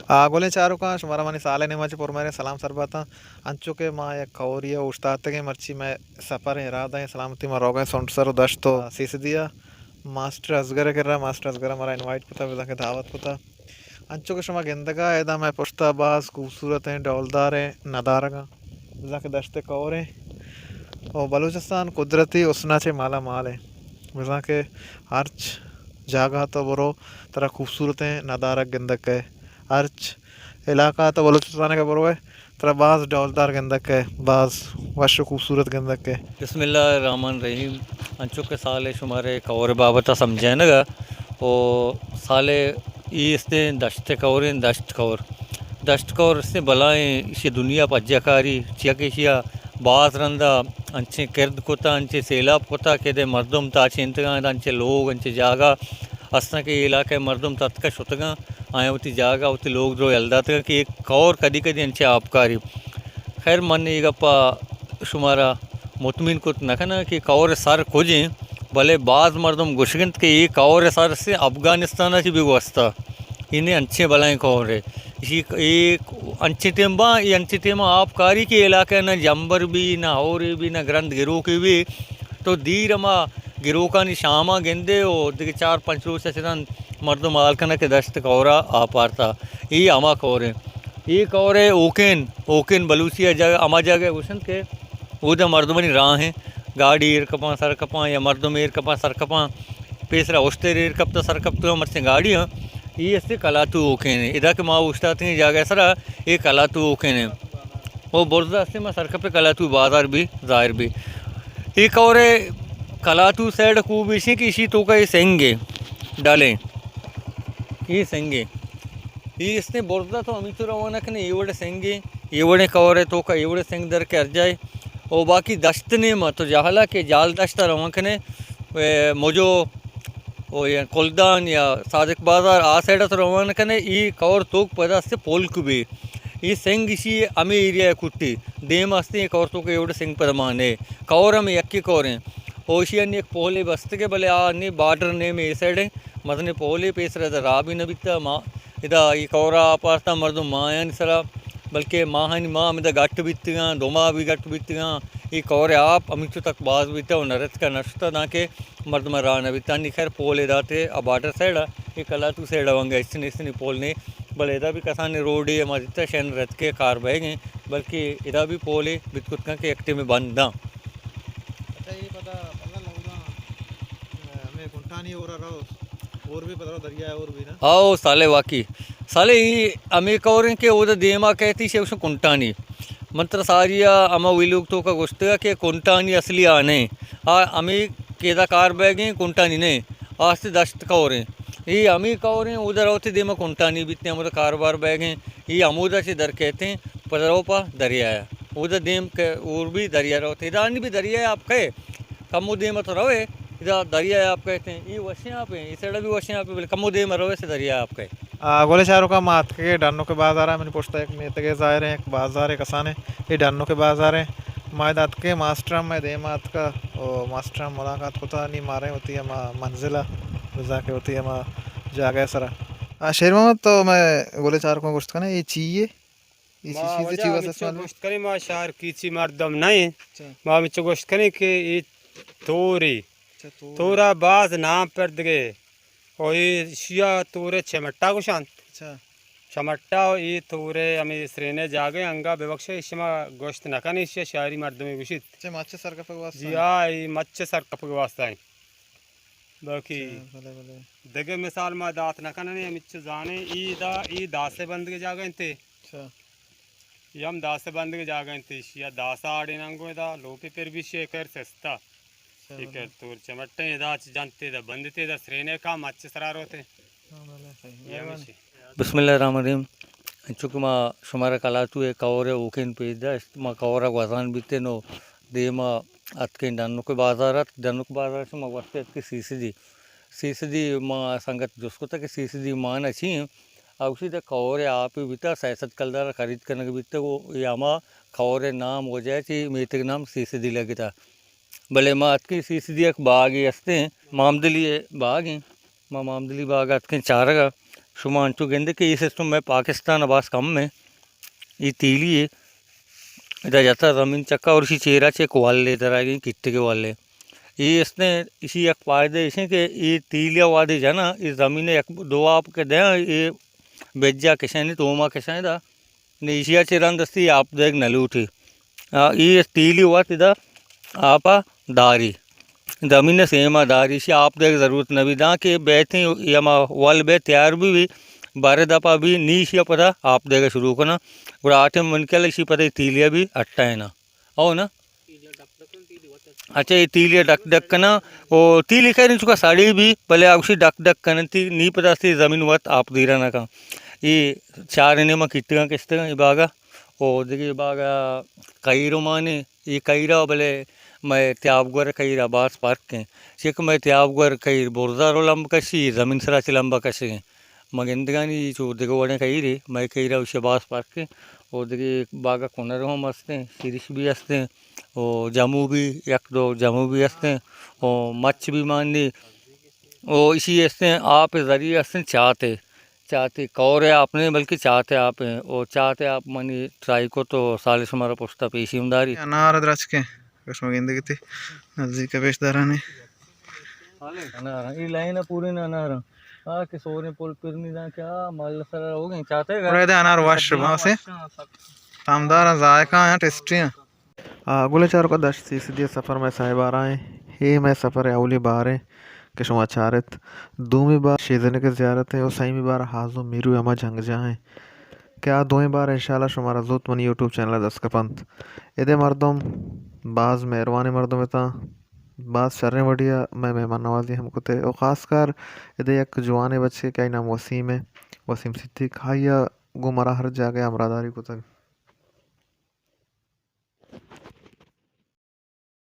آ، گلیں چاروکاں، شمارا منی سالے نیما چہ پر مہریں سلام سر باتاں۔ انچو کہ ما یک کئورے ءَ اوشتاتگیں، مرچی مئے سپر ءِ ارادہ ایں، سلامتی ما روگا ایں سنڈسر ءُ دشت ءُ سیسدی ءَ۔ ماسٹر اصغر ءِ کرا، ماسٹر اصغر ءَ مارا انوائٹ کتا، بزاں کہ دعوت کتا۔ انچو کہ شما گندگا، ادا مئے پشتا باز خوبصورتیں ڈولداریں ندارگاں، بزاں کہ دشت کئوریں۔ ءُ بلوچستان قدرتی حسنا چہ مالا مال ایں، بزاں کہ ہرچ جاگہ تو برو، ترا خوبصورتیں ندارگ گندگ کئے۔ ہرچ علاقہ تو بلوچستان ءَ کہ بروئے، ترا باز ڈولدار گندگ کئے، باز وش ءُ خوبصورت گندگ کئے۔ بسم اللہ الرحمن الرحیم۔ انچو کہ سالے شمارے کئور بابت ءَ سمجھینگ ءَ، او سالے ای استیں دشت کئوریں، دشت کئور۔ دشت کئور استیں بلائیں، ایشی دنیا پجہ کاری، چیا کہ ایشی ءَ باز رندا انچیں کرد کتا، انچیں سیلاب کتا کہ دے مردم تاچینتگاں، انچیں لوگ، انچیں جاگہ استاں کہ اے علاقہ ءِ مردم تتکا شتگاں، آیاں وتی جاگہ، وتی لوگ درو یل داتگاں کہ اے کئور کدی کدی انچیں آبکاری۔ خیر، من اے گپا شمارا مطمئن کت نہ کناں کہ کئور ءِ سر کجیں، بلے باز مردم گوشگ انت کہ اے کئور ءِ سر سے افغانستان ءَ چہ بہ گوستا۔ اے نے انچیں بلائیں کئورے۔ ایشی اے انچیں ٹیم باں، اے انچیں ٹیم آبکاری کہ علاقہ نہ جمبر بی، نہ ہورے بی، نہ گرند گروکے بی، تو دیر ہما گروکانی شاماں گندے ءُ دگہ چار پنچ روچ ءَ چہ رند مردم حال کنگ کہ دشت کئورا آپ آرتا۔ اے ہما کئوریں۔ اے کئورے اوکین، اوکین بلوچی ءَ جاگہ، ہما جاگہ گوشنت کہ اودا مردمانی راہ ایں، گاڑی ایر کپاں سر کپاں یا مردم ایر کپاں سر کپاں۔ پیسرا اشتر ایر کپتا سر کپتگاں مرچیں گاڑیاں۔ اے استے کلاتو اوکین ایں۔ ادا کہ ما اوشتاتگیں جاگہ سرا، اے کلاتو اوکین ایں۔ او برزا استے ما سر کپے کلاتو بازار بی ظاہر بی۔ اے کئورے کلاتو سائیڈ خوب ایشیں کہ ایشی توکا اے سنگ ایں، ڈلیں۔ اے سنگ ایں۔ اے استیں برزا تو ہمیچو روانہ کنے، اے وڑے سنگ ایں، اے وڑے کئورے توکا اے وڑے سنگ در کہ ہر جائے۔ او باقی دشت نیما تو جہلا کہ جال دشتا روان کنے، اے مجو او یا کلدان یا صادق بازار آ سائیڈ ءَ تو روان کنے، ای کئور توک پدا است پولک بی۔ ای سنگ ایشی ہمے ایریا ءَ کٹی۔ دیم استیں ای کئور توک ایوڑے سنگ پدا مانے۔ کئور ہم یکے کئوریں۔ او ایشی انی یک پولے بستگے، بلے آ نی بارڈر نیم اے سائیڈ ایں۔ مزنیں پولے پیسر ادا راہ بی نہ بیتا۔ ما ادا ای کئورا آپ آرتا مردم ماہانی سرا، بلکہ ماہانی ماہ ہمدا گٹ بیتگاں، دو ماہ بی گٹ بیتگاں۔ ای کئور آپ ہمیچو تک باز بیتا و نہ رتکا نہ شتا، دانکہ مردم ءَ راہ نہ بیت۔ انی خیر پولے داتے آ بارڈر سائیڈ ءَ، اے کلاتو سائیڈ ءَ ونگا ہچ نیست، نی پول نے، بلے ادا بھی کسانیں روڈے ہما دیتا شہر رتکے کار بئیگیں، بلکہ ادا بھی پولے بیت کت کن کہ یک ٹیمے بند داں۔ اچھا، اے پدا پدا لوگاں، ہمیں کنٹانی ہورا رو، اور بھی پدا دریا ہے اور بھی نا؟ آؤ سالے واقعی۔ سالے ای ہمیں کوریں کہ اودا دیما کہتی شے کنٹانی۔ من ترا ساری ءَ ہما ویلوگ توکا گوشتگ کہ کنٹانی اصلی آ نہ ایں۔ آ ہمے کہ ادا کار بئیگیں کنٹانی نہ ایں۔ آ است دشت کوریں۔ اے ہمے کوریں، اودا روت دیما کنٹانی بیتیں، ہمودا کاروبار بئیگیں۔ اے ہمودا چہ در کیتیں، پدا رو پہ دریا ءَ۔ اودا دیم کہ اور بھی دریا روت۔ ادا نی بھی دریا ءَ آپ کئے۔ کمو دیم ءَ تو روئے، ادا دریا ءَ آپ کئیتیں۔ اے وشیں آپ ایں، اے سائیڈ ءَ بھی وشیں آپ ایں، بلے کمو دیم ءَ روئے سے دریا ءَ آپ کئے۔ آ، گلیں چاروکاں، ما اتکگیں ڈنوک بازار ءَ، منی پشت ءَ یک میتگے ظاہر ایں، یک بازارے کسانیں، اے ڈنوک بازار ایں۔ ما ادا اتکگیں، ماسٹر ہم مئے دیم ءَ اتکا، او ماسٹر ہم ملاقات کتا، نی ماریں وتی ہما منزل ءَ، بزاں کہ وتی ہما جاگہ ءِ سرا۔ آ، شیر محمد، تو مئے گلیں چاروکاں گوشت کنے، اے چی یے؟ اے ما چی چیزے، واجہ چی واسطہ ہمچو استعمال؟ گوشت کنیں، ما شہر کیچی مردم نہ ایں۔ اچھا۔ ما ہمچو گوشت کنیں کہ اے تورے۔ اچھا، تور۔ تورا باز نام پر دگے۔ او اے شیا تورے چمٹا گوشنت۔ اچھا۔ چمٹا و اے تورے ہمیں سرینے جاگے انگا ببخشے، شما گوشت نہ کنے، شیا شہری مردمے گوشیت۔ اچھا، مچ سرکپگ واسطہ جی ایں؟ ہاں، اے مچ سرکپگ واسطہ ایں۔ باقی اچھا، بلے، بلے۔ دگہ مثال ما دات نہ کنیں، ہمچو زانیں، اے دا، اے داسے بندگے جاگہ انت۔ اچھا۔ اے ہم داسے بندگے جاگہ انت، ایشی ءَ داسا آڑے ننگو ادا، لوپی پر بھی شے کر سستا۔ اچھا، اے بلے۔ کر تور چمٹیں ادا چ جنتے دا بندتے دا سرینے کا مچ سرا روتے۔ ہاں، بلے، صحیح۔ اے ہمشی۔ بسم اللہ الرحمن الرحیم۔ انچو کہ ما شمارا کلاتو ءِ کور ءِ اوکین پیش داشت، ما کور ءَ گوزان بیتیں و دیما اتکیں ڈنوک بازار ات، ڈنوک بازار ءَ چہ ما گوستے اتکیں سیسدی۔ سیسدی ما سنگت جست کتا کہ سیسدی مانا چی ایں؟ آ گوشیت کور ءِ آپے بیتا، سئے سد کلدار ءَ خرید کنگ بیتگ و اے ہما کور ءِ نام وجہ ءَ چہ میتگ نام سیسدی لگتا۔ بلے ما اتکیں سیسدی یک باگے استیں، مامدلی ءِ باگ ایں۔ ما مامدلی باگ ءَ اتکیں چارگ ءَ، شما انچو گندے کہ اے سسٹم مئے پاکستان ءَ باز کم ایں۔ اے تیلی اے، ادا جتا زمین چکا اور اشی چیرا چہ یک والے درائگیں، کٹگے والے۔ اے استیں، اشی یک فائدہ ایش ایں کہ اے تیلیا وہدے جناں، اے زمین ءَ یک دو آپ کہ دیاں، اے بجا کشانی، توما کشانی دا۔ نی ایشی ءَ چہ رند استی آپ دیگ نہ لوٹی۔ آ، اے تیلی وت ادا آپ ءَ داری۔ زمین ءِ سیم ءَ داری، ایشی ءَ آپ دیگ ضرورت نہ بی۔ داں کہ بیتیں، اے ہما ول بے تیار بی بی، بارے دپا بی، نی ایشی ءَ پدا آپ دیگ شروع کناں۔ گڑا آ ٹائم من کل ایشی پدا اے تیلی ءَ بی اٹائیناں۔ او نا؟ اچھا، اے تیلی ءَ ڈک ڈک کناں۔ او تیلی خیر انچکا ساڑی بی، بلے آ گوشی ڈک ڈک کننتی، نی پدا استی زمین وت آپ دیرا نہ کن۔ اے چار نیما کٹگاں کشتگاں اے باگا۔ او دگہ باگا کہیر مانے، اے کہیرا بلے مئے تیاب گور کہیرا باز فرق ایں۔ چک مئے تیاب گور کہیر برزا رو لمب کشی، زمین سرا چہ لمبا کشگیں۔ ما گندگانی چو دگہ وڑیں کہیرے، مئے کہیرا اشی باز فرق ایں۔ او دگہ باگا کنر ہم ہستیں، شرش بی ہستیں۔ او جمو بی، یک دو جمو بی ہستیں، او مچ بی مانی، او اشی ہستیں، آپ ذریعہ ہستیں چاتے، چاتے کور آپ نہیں بلکہ چاتے آپ ایں، او چاتے آپ منی ٹرائی کو تو سال شمارا پشتا پیشی ہم داری۔ انار درچکیں، کشما گندگی تی نزدیک پیش دارانے۔ انار، اے لائن پوری نہ انار۔ آ کہ سوریں پل پر نہیں داں کہ آ مال سر ہو گئے چاتے گا۔ بڑے دے انار وش باسے۔ تامدار ذائقہ ہیں، ٹیسٹی ہیں۔ آ، گلیں چاروکاں، دشت سیسدی ءِ سفر مئے سئے بارا ایں۔ اے مئے سفر ءِ اولی بار ایں کہ شما چارت۔ دومی بار شیزنک ءِ زیارت ایں ءُ سئیمی بار ہازو میرو ءِ ہما جنگجاہ ایں کہ آ دوئیں بار انشاءاللہ شمارا زوت منی یوٹیوب چینل ءَ دست کپنت۔ ادے مردم باز مہروانیں مردم اتاں، باز شریں وڑیا مئے مہمان نوازی ہم کتے ءُ خاص کر ادے یک جوانیں بچکے کہ آئی نام وسیم ایں، وسیم صدیق، آئی ءَ گوں مارا ہر جاگہ ءَ ہمراہداری کتگ۔